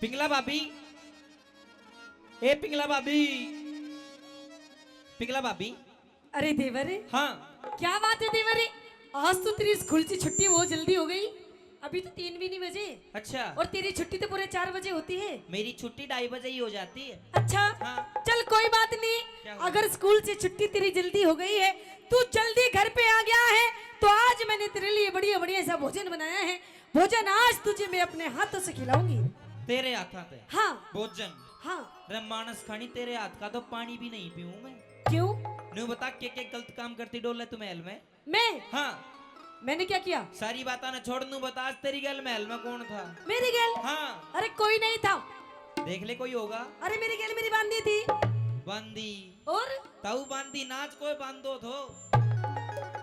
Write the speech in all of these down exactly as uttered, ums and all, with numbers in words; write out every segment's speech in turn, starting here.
पिंगला भाभी, ए पिंगला भाभी, पिंगला भाभी। अरे देवर, हाँ। क्या बात है देवर? आज तो तेरी स्कूल से छुट्टी बहुत जल्दी हो गई। अभी तो तीन भी नहीं बजे। अच्छा। और तेरी छुट्टी तो पूरे चार बजे होती है। मेरी छुट्टी ढाई बजे ही हो जाती है। अच्छा। हाँ। चल कोई बात नहीं, क्या हुआ? अगर स्कूल से छुट्टी तेरी जल्दी हो गई है, तू जल्दी घर पे आ गया है, तो आज मैंने तेरे लिए बढ़िया बढ़िया सा भोजन बनाया है। भोजन आज तुझे मैं अपने हाथों से खिलाऊंगी। तेरे हाथां ते? हाँ। भोजन? हाँ। रे मानस खानी, तेरे हाथ का तो पानी भी नहीं पीऊं मैं। क्यों? न्यू बता, के के गलत काम करती डोले तू महल में? मैं? हाँ। मैंने क्या किया? सारी बातां ना छोड़, न्यू बता, आज तेरी गैल महल में कौन था? मेरी गैल? हाँ। अरे कोई नहीं था। देख ले, कोई होगा। अरे मेरी गैल मेरी बांदी थी। बांदी? और? ताऊ बांदी नाच कोई बांदो थो?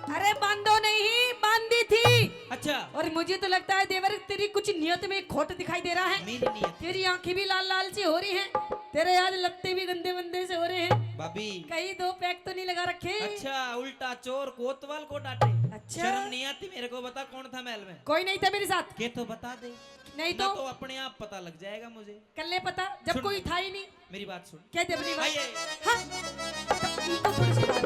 अरे बांदो नहीं, बांदी थी। अच्छा। और मुझे तो लगता है देवर, तेरी कुछ नियत में खोट दिखाई दे रहा है। मेरी नियत? तेरी आंखें भी लाल लाल सी हो रही हैं, तेरे यार लत्ते भी गंदे मंदे से हो रहे हैं। भाभी। कहीं दो पैक तो नहीं लगा रखे? अच्छा, उल्टा चोर कोतवाल को डांटे। अच्छा। शर्म नहीं आती मेरे को? बता कौन था महल में? कोई नहीं था मेरे साथ। के तो बता दे। नहीं ना तो? तो अपने आप पता लग जाएगा मुझे। कर ले पता, जब सुन। कोई था ही नहीं। मेरी बात सुन। क्या दे अपनी बात? आइए। हाँ। इनको थोड़ी सी बात।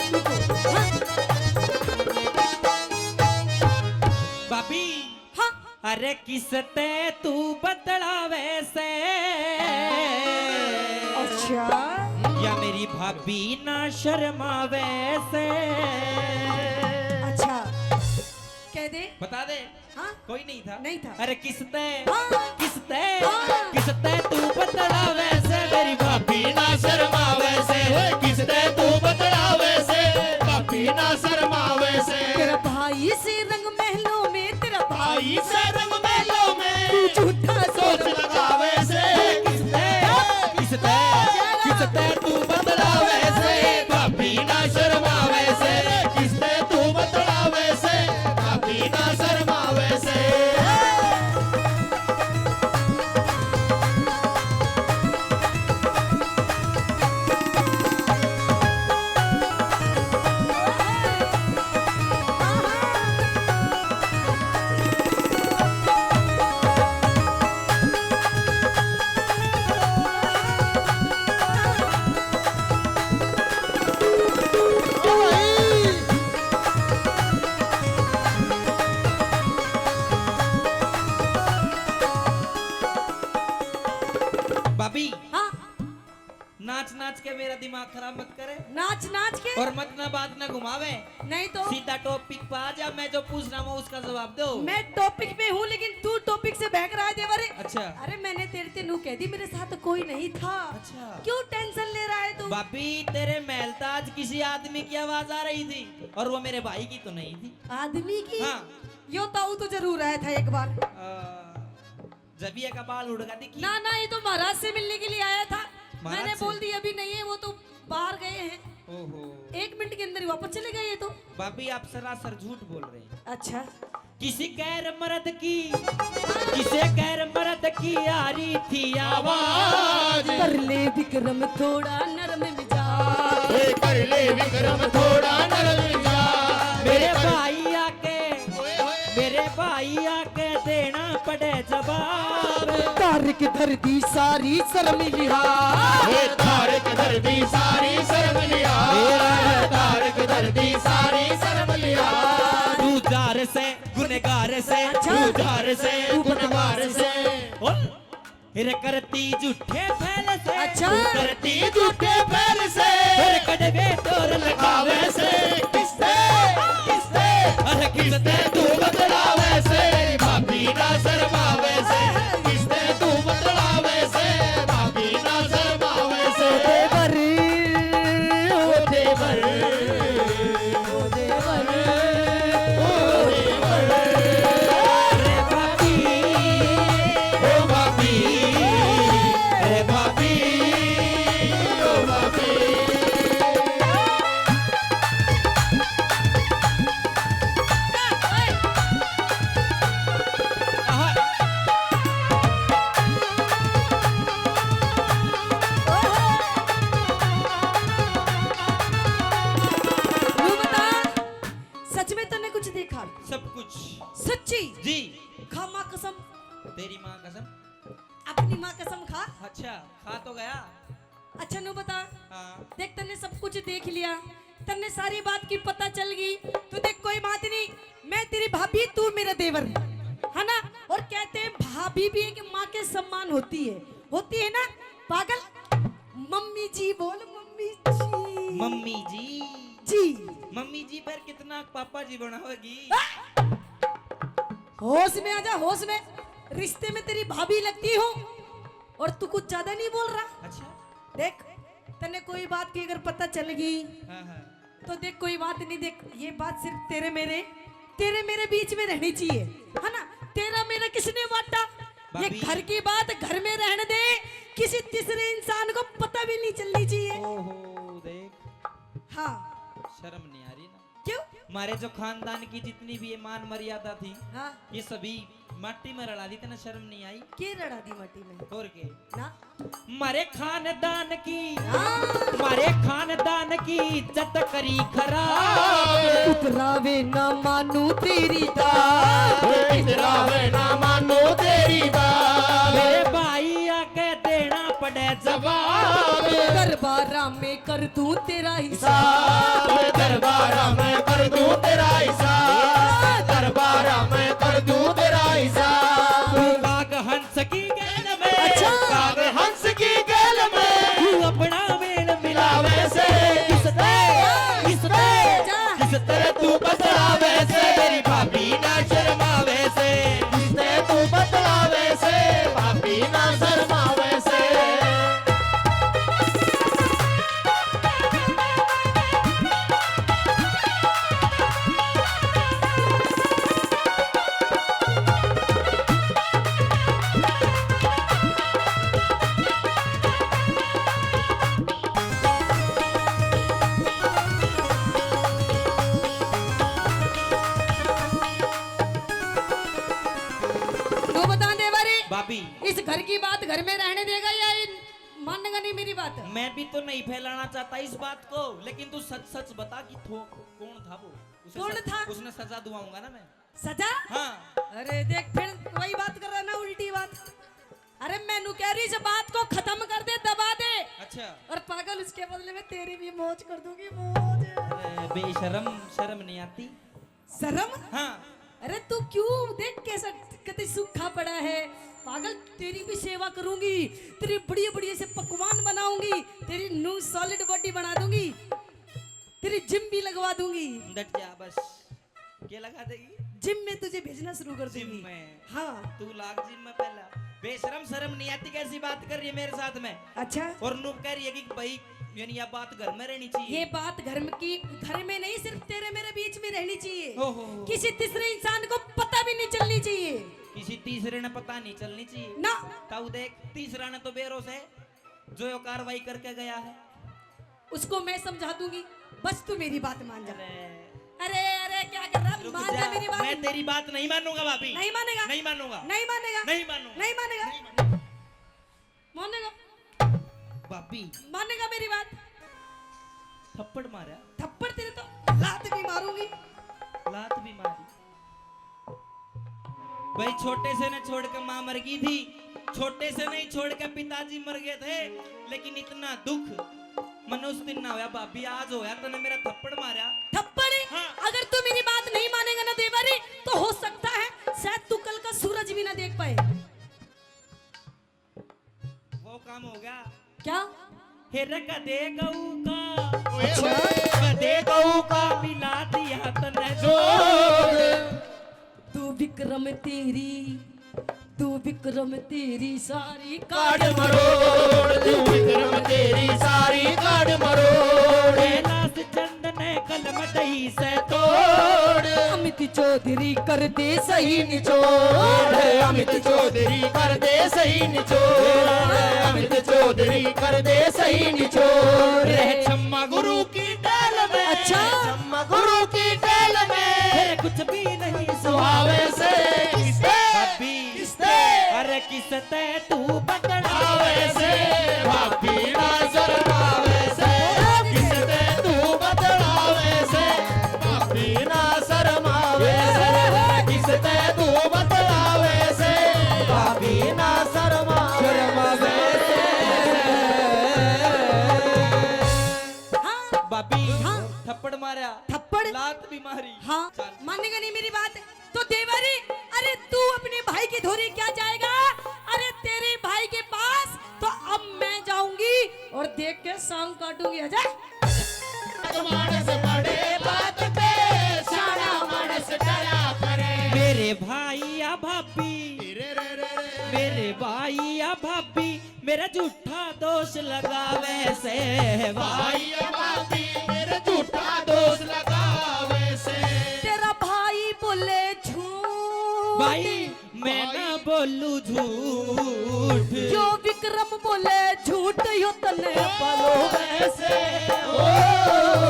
इनको। हाँ। भाभी। हाँ। अरे किसते तू बतलावे से? अच्छा। या मेरी भाभी ना शर्मावे से? अच्छा। कह दे। बता दे। हाँ? कोई नहीं था। नहीं था। अरे किसते? हाँ। किसते? हाँ। किसते तू बतलावे से? मेरी भाभी ना शर्मावे से। ओए, किसते तू बतलावे से? भाभी ना शर्मावे से। तेरा भाई से रंग महलों में, तेरा भाई से रंग महलों में। तू झूठा सोच सोच लगावे से। किसते? किसते? किसते तू बतलावे से? भाभी ना शर्मावे से। किसते तू बतलावे से? भाभी ना शर्मावे से। भाभी, हाँ। नाच नाच के मेरा दिमाग खराब मत करे। नाच नाच के? और मत ना बात ना घुमावे। नहीं तो? सीधा टॉपिक पे आ जा, मैं जो पूछ रहा हूँ उसका जवाब दो। मैं टॉपिक पे हूँ, लेकिन तू टॉपिक से बहक रहा है देवर। अच्छा। अरे मैंने तेरे ते नू कह दी, मेरे साथ कोई नहीं था। अच्छा। क्यों टेंशन ले रहा है तू? भाभी, तेरे महल ता आज किसी आदमी की आवाज आ रही थी और वो मेरे भाई की तो नहीं थी। आदमी की? हाँ। यो ताऊ तो जरूर आया था एक बार। आ, जबिया का बाल उड़गा दिखी। ना, ना, ये तो महाराज से मिलने के लिए आया था। महाराज मैंने से? बोल दी, अभी नहीं है, वो तो बाहर गए हैं। ओहो। एक मिनट के अंदर ही वापस चले गए ये तो। भाभी, आप सरासर झूठ बोल रहे हैं। अच्छा। किसी गैर मर्द की, किसी गैर मर्द की आ रही थी आवाज। कर ले विक्रम थोड़ा नरम मिजाज। ए, कर ले विक्रम थोड़ा नरम मिजाज। मेरे मेरे भाई आके, मेरे भाई आके देना पड़े जवाब। तारक धर दी सारी शर्म लिहाज। ए, तारक धर दी सारी शर्म लिहाज। तारक धर दी सारी शर्म लिहाज। तू जार से गुनहगार से, अच्छा। तू जार से गुनहगार से। ओ, फिर करती झूठे फैल से। अच्छा। तू करती झूठे फैल से। फिर कड़वे तोर लगावे से। किसते, किसते, अरे किसते तू बतलावे से? भाभी ना शर्मावे से। किसते तू बतलावे से? भाभी ना शर्मावे से। देवर, ओ देवर। ओ देवर, ओ देवर। रे भाभी, ओ भाभी, रे भाभी, ओ भाभी। आहा। तेरी माँ कसम। अपनी माँ कसम खा। अच्छा, खा तो गया। अच्छा, नू बता। हाँ। देख, तन्ने सब कुछ देख लिया, तन्ने सारी बात की पता चल गई। तू देख, कोई बात नहीं, मैं तेरी भाभी, तू मेरा देवर, है ना? और कहते हैं, भाभी भी एक माँ के सम्मान होती है, होती है ना पागल? मम्मी जी बोल, मम्मी जी। मम्मी जी। जी। मम्मी जी पर कितना पापा जी बनाओगी? होश में आ जा, होश में। रिश्ते में तेरी भाभी लगती हूँ और तू कुछ ज्यादा नहीं बोल रहा। अच्छा। देख, तन्ने कोई बात की अगर पता चल गई हाँ, हाँ। तो देख, कोई बात नहीं। देख, ये बात सिर्फ तेरे मेरे, तेरे मेरे बीच में रहनी चाहिए, है ना? तेरा मेरा किसने बांटा? ये भाभी। घर की बात घर में रहने दे, किसी तीसरे इंसान को पता भी नहीं चलनी चाहिए। ओहो, देख, हाँ। शर्म नहीं आ रही ना? क्यों? हमारे जो खानदान की जितनी भी ये मान मर्यादा थी, हाँ। ये सभी माटी में रला दी, तने शर्म नहीं आई? के रला दी माटी में? और के? ना। मारे खानदान की, हाँ। मारे खानदान की इज्जत करी खराब। इतरावे ना मानू तेरी दाद। इतरावे ना मानू तेरी दाद। मेरे भाई आके देना पड़े जवाब। दरबारा में कर दूं तेरा हिसाब। दरबारा में कर दूं तेरा हिसाब। दरबारा में कर दूं तेरा हिसाब। काग हंस की गेल में, अच्छा। काग हंस की गेल में तू अपना मेल मिलावे मिलावे से। किसते, किसते, जा। किस तरह तू बतलावे से। मेरी भाभी ना शर्मावे से। किस तरह तू बतलावे से। भाभी ना शर्मावे से। तू बता देवरी, भाभी, इस घर की बात घर में रहने देगा या ये मानेगा नहीं मेरी बात? मैं भी तो नहीं फैलाना चाहता इस बात को, लेकिन तू सच सच बता कि थो कौन था वो? उसे कौन स- था? उसने सजा दुआऊंगा ना मैं। सजा? हाँ। अरे देख, फिर वही बात कर रहा ना, उल्टी बात। अरे मैनू कह रही, इस बात को खत्म कर दे, दबा दे। अच्छा। और पागल, उसके बदले में तेरी भी मौज कर दूंगी, मौज। अरे बेशरम, शर्म नहीं आती? शर्म? हाँ। अरे तू क्यों, देख कैसा कति सूखा पड़ा है। पागल, तेरी भी सेवा करूंगी, तेरी बढ़िया बढ़िया से पकवान बनाऊंगी, तेरी न्यू सॉलिड बॉडी बना दूंगी, तेरी जिम भी लगवा दूंगी। डट जा बस। क्या लगा देगी? जिम में तुझे भेजना शुरू कर जिम दूंगी। में? हाँ। तू लाग जिम में पहला। बेशरम, शर्म नहीं आती, कैसी बात कर रही है मेरे साथ में? अच्छा। और नूब कह रही है कि भाई, यानी यह बात घर में रहनी चाहिए। ये बात घर में की, घर में नहीं, सिर्फ तेरे मेरे बीच में रहनी चाहिए। ओहो। किसी तीसरे इंसान को पता भी नहीं चलनी चाहिए। किसी तीसरे ने पता नहीं चलनी चाहिए। ना। ताऊ देख, तीसरा ने तो बेरोस है, जो यो कार्रवाई करके गया है। उसको मैं समझा दूंगी, बस तू मेरी बात मान जा। अरे, अरे अरे, क्या कर रहा? रुक मान जा जा, मेरी बात। मैं तेरी बात नहीं मानूंगा भाभी। नहीं मानेगा? नहीं मानूंगा। नहीं मानेगा? नहीं मानूंगा। नहीं मानेगा? नहीं मानूंगा। मानेगा? भाभी, मानेगा मेरी बात? थप्पड़ मारा। थप्पड़ तेरे तो लात भी मारूंगी। लात भी मारी। भाई, छोटे से ने छोड़ के माँ मर गई थी, छोटे से नहीं छोड़ के पिताजी मर गए थे, लेकिन इतना दुख मने उस दिन ना होया भाभी, आज होया। तने मेरा थप्पड़ मारा। थप्पड़? हाँ। अगर तू मेरी बात नहीं मानेगा ना देवरी, तो हो सकता है शायद तू कल का सूरज भी ना देख पाए। वो काम हो गया। क्या? हेर कदे गऊ का, अच्छा। कदे गऊ का मिला दिया तने जोड़। तू विक्रम तेरी, तू विक्रम तेरी सारी काट मरोड़, तू विक्रम तेरी सारी काट मरोड़। कैलाश चंद ने कलम दई से तोड़। अमित चौधरी कर दे सही निचोड़, अमित चौधरी कर दे सही निचोड़, अमित चौधरी कर दे सही निचोड़। रे छम्मा गुरु की डाल में, अच्छा। छम्मा गुरु की डाल में। फिर कुछ भी नहीं सुहावे से किसते, भाभी। किसते। अरे किसते तू बदला आवे से भाभी ना शर्मावे से, किसते तू बतलावे से, भाभी ना शर्मावे से, किसते तू बतलावे से, भाभी बीमारी। हाँ, चल। मानेगा नहीं मेरी बात। तो देवरी, अरे तू अपने भाई की धोरी क्या जाएगा? अरे तेरे भाई के पास तो अब मैं जाऊंगी और देख के सांग काटूंगी। आजा। मानस बड़े बात पे, शाना मानस डरा करे। मेरे भाई या भाभी, मेरे भाई या भाभी, मेरा झूठा दोष लगावे से भाई। भाई या भाभी, मेरे झूठा दोष लगावे से। तेरा भाई बोले झूठ। भाई, मैं ना बोलू झूठ। जो विक्रम बोले झूठ, यो तने पालो वैसे। ओ,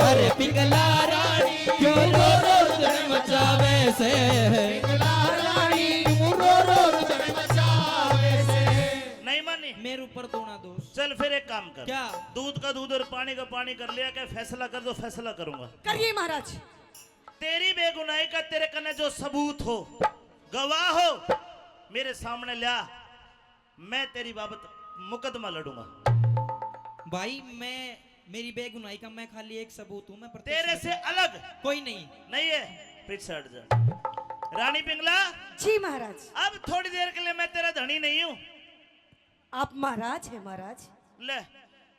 अरे पिंगला रानी, क्यों रो रो रुदन मचावे से? पिंगला रानी, क्यों रो रो रुदन मचावे से? नहीं मानी? मेरे ऊपर दोना दोष। चल फिर एक काम कर। क्या? दूध का दूध और पानी का पानी कर लिया, क्या फैसला कर दो, फैसला करूंगा। करिए महाराज। तेरी बेगुनाही का तेरे कने जो सबूत हो, गवाह हो, मेरे सामने ल्या, मैं तेरी बाबत मुकदमा लड़ूंगा। भाई, मैं, मेरी बेगुनाही का मैं खाली एक सबूत हूँ, मैं प्रत्यक्ष तेरे से अलग कोई नहीं। नहीं है, पीछे हट जा। रानी पिंगला, जी महाराज। अब थोड़ी देर के लिए मैं तेरा धनी नहीं हूँ। आप महाराज हैं महाराज। ले,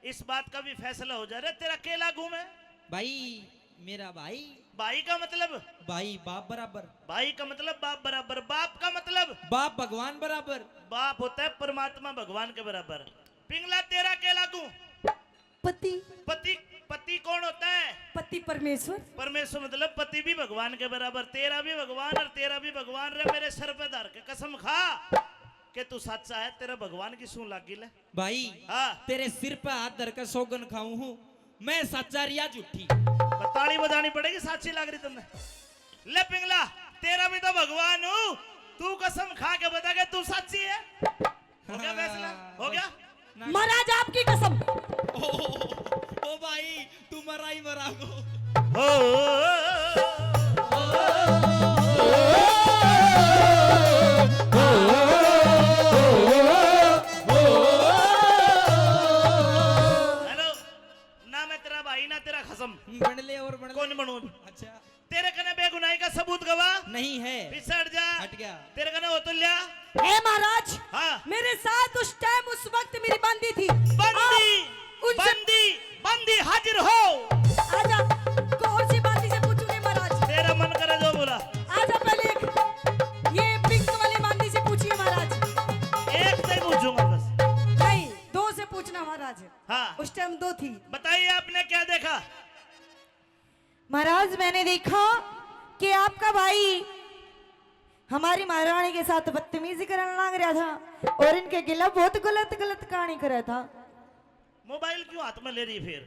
इस बात का भी फैसला हो जा रहा है, तेरा के लागू मैं? भाई, मेरा भाई। भाई का मतलब? भाई बाप बराबर। भाई का मतलब बाप बराबर। बाप का मतलब? बाप भगवान बराबर। बाप होता है परमात्मा भगवान के बराबर। पिंगला, तेरा के लागू? पति। पति, पति कौन होता है? पति परमेश्वर। परमेश्वर मतलब पति भी भगवान के बराबर, तेरा भी भगवान और तेरा भी भगवान। रे मेरे सर पे धर के कसम खा के तू सच्चा है, तेरा भगवान की सूं लागी ले। भाई, हाँ। तेरे सिर पे हाथ धर के सौगन खाऊं हूँ, मैं सच्चा रिया झूठी। ताली बजानी पड़ेगी, साची लाग रही तुमने। ले पिंगला, तेरा भी तो भगवान हूँ, तू कसम खा के बता के तू साची है। हो गया फैसला? हो गया? महाराज, आपकी कसम। ओ, ओ भाई, तू मरा ही मरा को। हो। हेलो, ना मैं तेरा भाई, ना तेरा खसम। बन ले और बन ले। कौन बनूं? अच्छा। तेरे कने बेगुनाही का सबूत गवाह नहीं है। पीछे हट जा। हट गया। तेरे कने हो तो ल्या। हे महाराज, हाँ। मेरे साथ उस टाइम, उस वक्त मेरी बांदी थी। बांदी, आप उनसे बांदी, बांदी हाजिर हो। आजा, कौन सी बांदी से पूछूंगे महाराज? तेरा मन करे जो बोला। आजा, पहले एक ये पिंक वाली बांदी से पूछिए महाराज। एक से ही पूछूंगा बस। नहीं, दो से पूछना महाराज। हाँ। उस टाइम दो थी। बताइए, आपने क्या देखा? महाराज, मैंने देखा कि आपका भाई हमारी महारानी के साथ बदतमीजी करने लग रहा था और इनके गिला बहुत गलत गलत कहानी कर रहा था। मोबाइल क्यों हाथ में ले रही फिर?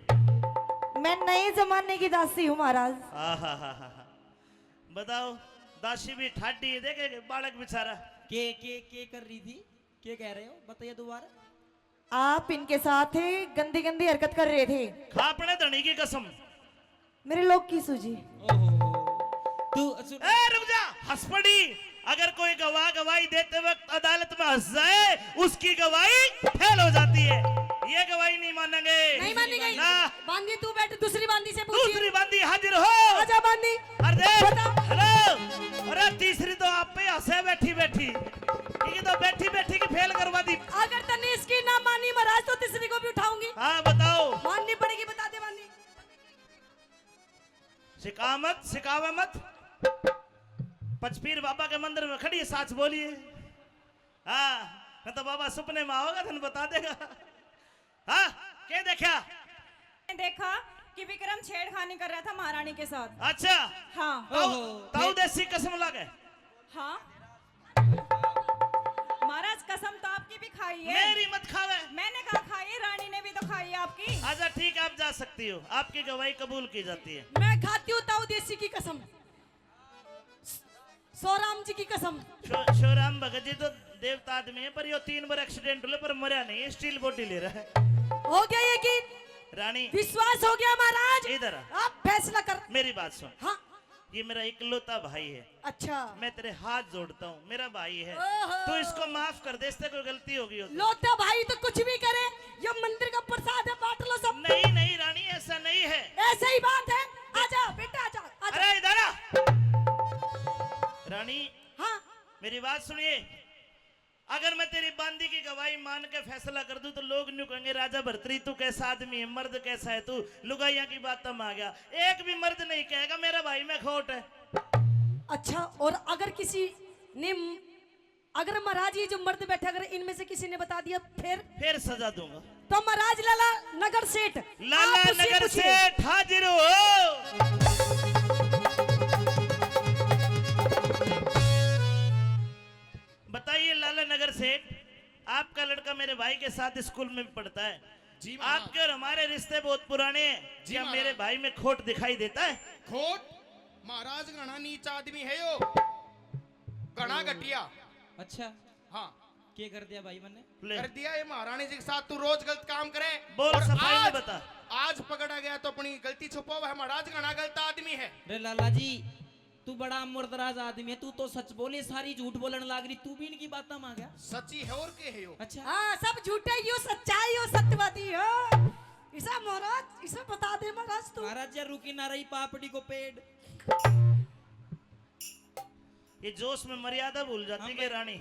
मैं नए जमाने की दासी हूँ महाराज। आहाहाहा। बताओ, दासी भी ठाडी है, देखे बालक बेचारा। के, के, के कर रही थी? के कह रहे हो? बताइए दोबारा। आप इनके साथ गंदी गंदी हरकत कर रहे थे। खा अपने धनी की कसम। मेरे लोग की सूजी। ओहो। तू सुन। ए, रुक जा, हंस पड़ी। अगर कोई गवाह गवाही देते वक्त अदालत में हंस जाए, उसकी गवाही फेल हो जाती है। ये गवाही नहीं मानेंगे। नहीं मानी गई। ना। बांदी, तू बैठ, दूसरी बांदी से पूछिए। दूसरी बांदी हाजिर हो। आजा बांदी। अरे देख, बता। हेलो। अरे तीसरी तो आप पे हंसे बैठी बैठी। ठीक है, तो बैठी बैठी की फेल करवा दी। अगर तन्ने इसकी ना मानी महाराज, तो तीसरी को भी उठाऊंगी। हाँ, बताओ। माननी पड़ेगी, बता दे बांदी। सिका मत, सिखावे मत। पचपीर बाबा के मंदिर में खड़ी है, साच बोलिए। हाँ, न तो बाबा सुपने में आओगा, तन बता देगा। हाँ, के देखा? मैंने देखा कि विक्रम छेड़खानी कर रहा था महारानी के साथ। अच्छा। हाँ। ताऊ, ओहो। ताऊ देसी कसम लागे। हाँ। महाराज, कसम तो आपकी भी खाई है। मेरी मत खावे। मैंने कहा खाई है, रानी ने भी तो खाई है आपकी। अच्छा, ठीक है, आप जा सकती हो, आपकी गवाही कबूल की जाती है। मैं खाती हूँ ताऊ देसी की कसम। सो राम जी की कसम। शो-, शो राम भगत जी तो देवता आदमी है, पर यो तीन बार एक्सीडेंट हुए, पर मरया नहीं है, स्टील बॉडी ले रहा है। हो गया यकीन? रानी। विश्वास हो गया महाराज? इधर आ। आप फैसला कर। मेरी बात सुन। हाँ। ये मेरा इकलौता भाई है। अच्छा। मैं तेरे हाथ जोड़ता हूँ, मेरा भाई है। ओहो। तू इसको माफ कर दे, इससे कोई गलती होगी हो तो। लौता भाई तो कुछ भी करे, ये मंदिर का प्रसाद है, बांट लो सब। नहीं, नहीं रानी, ऐसा नहीं है। ऐसा ही बात है। आजा बेटा, आजा, आजा। अरे इधर आ। नहीं। हाँ। मेरी बात सुनिए, अगर मैं तेरी बांदी की गवाही मान के फैसला कर दूं तो लोग न्यू कहेंगे, "राजा भरतरी, तू कैसा आदमी है, मर्द कैसा है तू, लुगाइयां की बातों में आ गया।" एक भी मर्द नहीं कहेगा, "मेरा भाई में खोट है।" अच्छा, और अगर किसी ने, अगर महाराज ये जो मर्द बैठे, अगर इनमें से किसी ने बता दिया, फिर? फिर सजा दूंगा। तो महाराज लाला नगर सेठ, लाला आप उससे नगर पूछिए। सेठ हाजिर हो। बताइए लाला नगर सेठ, आपका लड़का मेरे भाई के साथ स्कूल में पढ़ता है। जी महाराज। आपके और हमारे रिश्ते बहुत पुराने हैं। जी क्या महाराज। मेरे भाई में खोट दिखाई देता है? खोट? महाराज घणा नीच आदमी है यो, घणा घटिया। अच्छा। हाँ। के कर दिया भाई मैंने? ले। कर दिया ये महारानी जी के साथ, तू रोज गलत काम करे। बोल, और सफाई में आज, बता। आज पकड़ा गया तो अपनी गलती छुपावे है, महाराज घणा गलत आदमी है। रे लाला जी, तू बड़ा मुर्दराज आदमी है, तू तो सच बोले, सारी झूठ बोलण लाग रही, तू भी इनकी बातों में आ गया। सच्ची है और के है यो? अच्छा। हाँ, सब झूठे, यो सच्चाई, यो सत्यवादी हो। इसा महाराज, इसा बता दे महाराज तू। महाराज यार रुकी ना रही पापड़ी को पेड़। ये जोश में मर्यादा भूल जाती हाँ है भाई। रानी।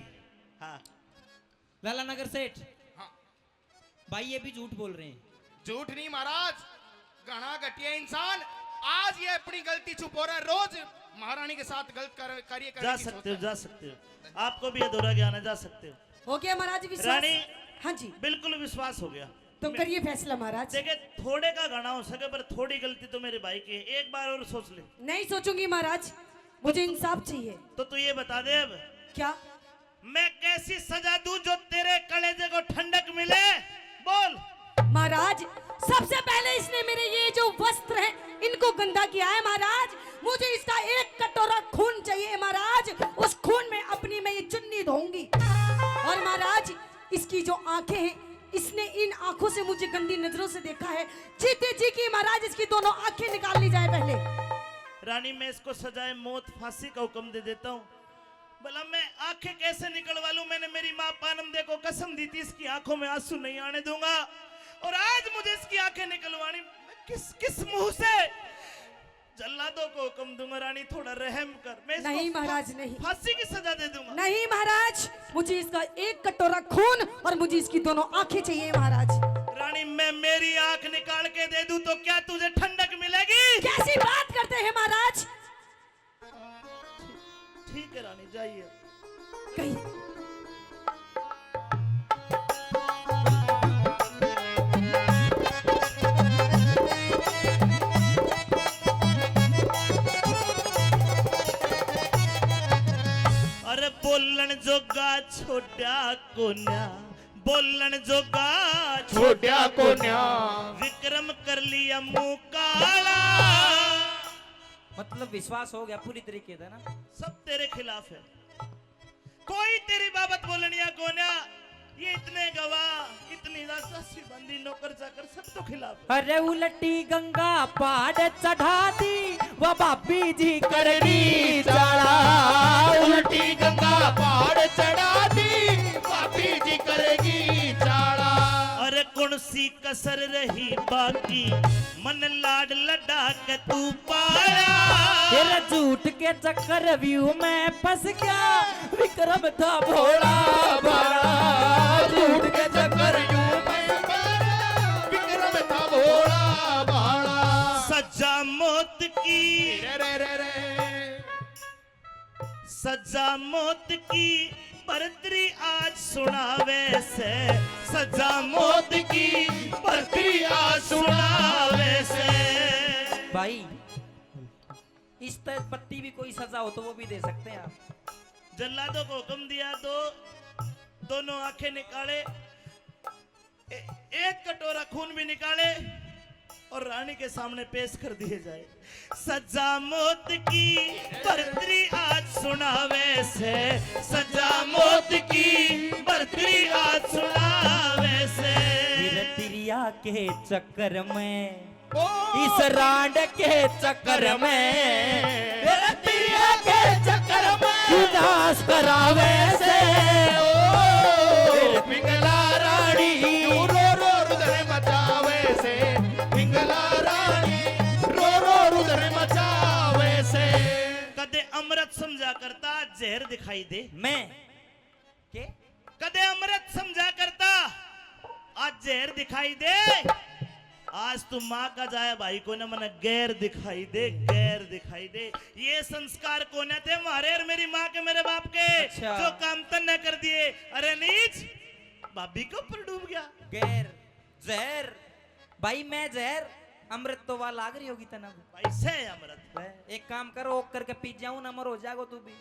हाँ। लाला नगर सेठ। हाँ। भाई ये भी झूठ बोल रहे हैं। झूठ नहीं महाराज, घणा घटिया इंसान। आज ये अपनी गलती छुपो रहा है, रोज महारानी के साथ गलत कर, कार्य करने जा की सकते हो, सोचता है। जा सकते हो। आपको भी अधूरा ज्ञान है, जा सकते हो। हो गया महाराज विश्वास? रानी, हाँ जी। बिल्कुल विश्वास हो गया। तो करिए फैसला महाराज। देखिए, थोड़े का घणा हो सके, पर थोड़ी गलती तो मेरे भाई की है। एक बार और सोच ले। नहीं सोचूंगी महाराज, मुझे इंसाफ चाहिए। तो तू ये बता दे अब। क्या? मैं कैसी सजा दूं जो तेरे कलेजे को ठंडक मिले? बोल। महाराज, सबसे पहले इसने मेरे ये जो वस्त्र हैं, इनको गंदा किया है महाराज। मुझे इसका एक कटोरा खून चाहिए महाराज। उस खून में अपनी मैं ये चुन्नी धोऊंगी। और महाराज, इसकी जो आंखें हैं, इसने इन आंखों से मुझे गंदी नजरों से देखा है। जीते जी की महाराज इसकी दोनों आंखें निकाल ली जाए पहले। रानी, मैं इसको सजाए मौत, फांसी का हुक्म दे देता हूँ। भला मैं आंखें कैसे निकलवा लूं? मैंने मेरी माँ पानमदे को कसम दी थी, इसकी आंखों में आंसू नहीं आने दूंगा। और आज मुझे इसकी आंखें निकलवानी, मैं किस, किस मुंह से? जल्लादों को हुक्म दूंगा, रानी, थोड़ा रहम कर। मैं इसको नहीं फा-, महाराज, नहीं। फांसी की सजा दे दूंगा। नहीं महाराज, मुझे इसका एक कटोरा खून और मुझे इसकी दोनों आंखें चाहिए महाराज। रानी, मैं मेरी आंख निकाल के दे दूं तो क्या तुझे ठंडक मिलेगी? कैसी बात करते हैं महाराज? ठीक है रानी, जाइए। कहीं अरे बोलण जोगा छोड़ा कोन्या, बोलण जोगा छोड़ा कोन्या। विक्रम कर लिया मुंह काला। मतलब विश्वास हो गया पूरी तरीके से ना? सब तेरे खिलाफ है, कोई तेरी बाबत बोलणिया कोन्या। ये इतने गवाह, इतनी राजदासी बंदी, नौकर चाकर, सब तो खिलाफ है। अरे उलटी गंगा पहाड़ चढ़ा दी, वो भाभी जी करगी चाला। उलटी गंगा पहाड़ चढ़ा दी, भाभी जी करगी चाला। अरे कौन सी कसर रही बाकी, मन लाड लडा के तू पाया। तेरा झूठ के चक्कर व्यू में फंस गया, विक्रम था भोला भाला। झूठ के चक्कर व्यू में फंस गया, विक्रम था भोला भाला। सजा मौत की, रे, रे, रे, रे। सजा मौत की बरतरी आज सुनावे से, सजा मौत की बरतरी आज सुनावे से। भाई, इस तरह बत्ती भी कोई सजा हो तो वो भी दे सकते हैं आप। जल्लादों को हुक्म दिया, दो, दोनों आंखें निकाले, ए-, एक कटोरा खून भी निकाले और रानी के सामने पेश कर दिए जाए। सजा मौत की बरतरी आज सुनावे से, सजा मौत की बरतरी आज सुनावे से। फिर तिरिया के चक्कर में, ओ। इस रांड के चक्कर में, तेरा तिरिया के चक्कर में उदास करावे से। ओ। फिर पिंगला रानी रो रो रुदन मचावे से, पिंगला रानी रो रो रुदन मचावे से। कदे अमृत समझा करता, जहर दिखाई दे। मैं के? कदे अमृत समझा करता, आज जहर दिखाई दे। आज तू माँ का जाया भाई को ना, मने गैर दिखाई दे, गैर दिखाई दे। ये संस्कार कोने थे म्हारे और मेरी माँ के, मेरे बाप के, अच्छा। जो काम तन्ने कर दिए। अरे नीच, भाभी के ऊपर डूब गया। गैर जहर भाई, मैं जहर, अमृत तो वह लाग रही होगी तना को। भाई से अमृत। एक काम करो, ओक करके पी जाऊं ना, अमर हो जाएगो तू भी।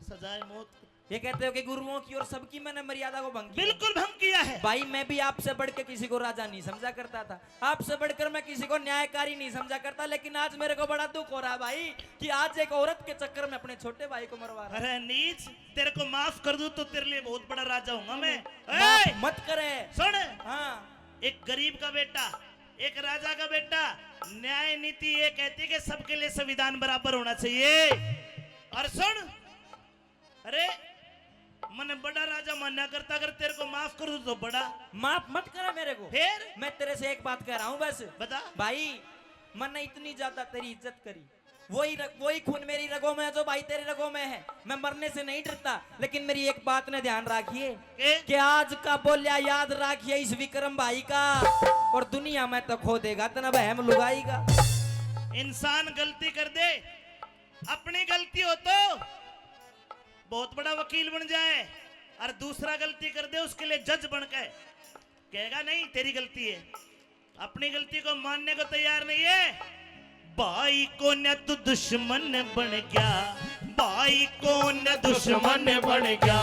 सजाए मौत। ये कहते हो कि गुरुओं की और सबकी मैंने मर्यादा को भंग किया। बिल्कुल भंग किया है। भाई, मैं भी आपसे बढ़ के किसी को राजा नहीं समझा करता था, आपसे बढ़कर मैं किसी को न्यायकारी नहीं समझा करता, लेकिन आज मेरे को बड़ा दुख हो रहा है भाई कि आज एक औरत के चक्कर में अपने छोटे भाई को मरवा रहा है। अरे नीच, तेरे को माफ कर दूं तो तेरे लिए बहुत बड़ा राजा हूंगा मैं। माफ ए! मत करे। सुन, हाँ। एक गरीब का बेटा, एक राजा का बेटा, न्याय नीति ये कहती है कि सबके लिए संविधान बराबर होना चाहिए। और सुन, अरे, मने बड़ा राजा मान्या करता, अगर तेरे को माफ कर दूं तो बड़ा। माफ मत करे मेरे को। फिर? मैं तेरे से एक बात कह रहा हूँ बस। बता। भाई, मन्ने इतनी ज्यादा तेरी इज्जत करी, वही रग, वही खून मेरी रगों में है जो भाई तेरी रगों में है। मैं मरने से नहीं डरता, लेकिन मेरी एक बात ने ध्यान रखिए के? कि आज का बोलिया याद रखिए इस विक्रम भाई का, और दुनिया में तो खो देगा तना बहम लुगाई का। इंसान गलती कर दे, अपनी गलती हो तो बहुत बड़ा वकील बन जाए, और दूसरा गलती कर दे, उसके लिए जज बन के कहेगा, "नहीं, तेरी गलती है।" अपनी गलती को मानने को तैयार नहीं है। भाई को न तू दुश्मन बन गया, भाई को न दुश्मन बन गया,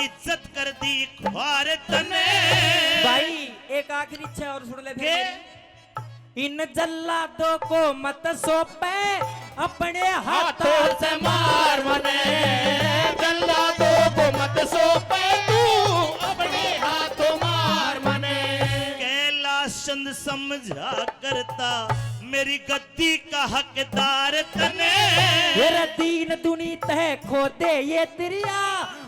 इज्जत कर दी ख्वार तने। भाई, एक आखिरी इच्छा और सुन ले फिर के? मेरी। इन जल्लादों को मत सौंपे अपने हाथों हाथों से मार मने, जल्लादों को मत सौंपे तू, अपने हाथों मार मने। कैलाश चंद समझा करता, मेरी गद्दी का हकदार तने। तेरा दीन दुनी तह खोदे ये दरिया,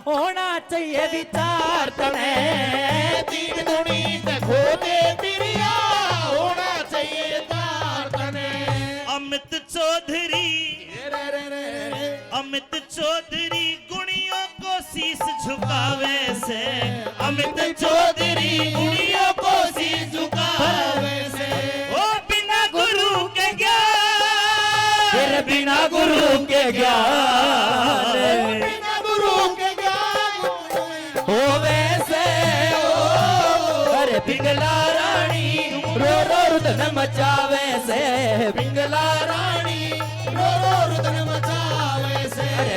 होना चाहिए विचार तने। दीन दुनी तह खोदे दरिया, होना चाहिए तार तने। अमित चौधरी, रे रे रे रे। अमित चौधरी गुणियों को शीश झुकावे से, अमित चौधरी गुणियों को शीश झुकावे से। ओ बिना गुरु के ज्ञान, तेरे बिना गुरु के ज्ञान बिना गुरु के ज्ञान होवे से ओ। अरे पिंगला रानी रो रो रुदन मचावे से, पिंगला रानी रो रो रुदन मचावे से। अरे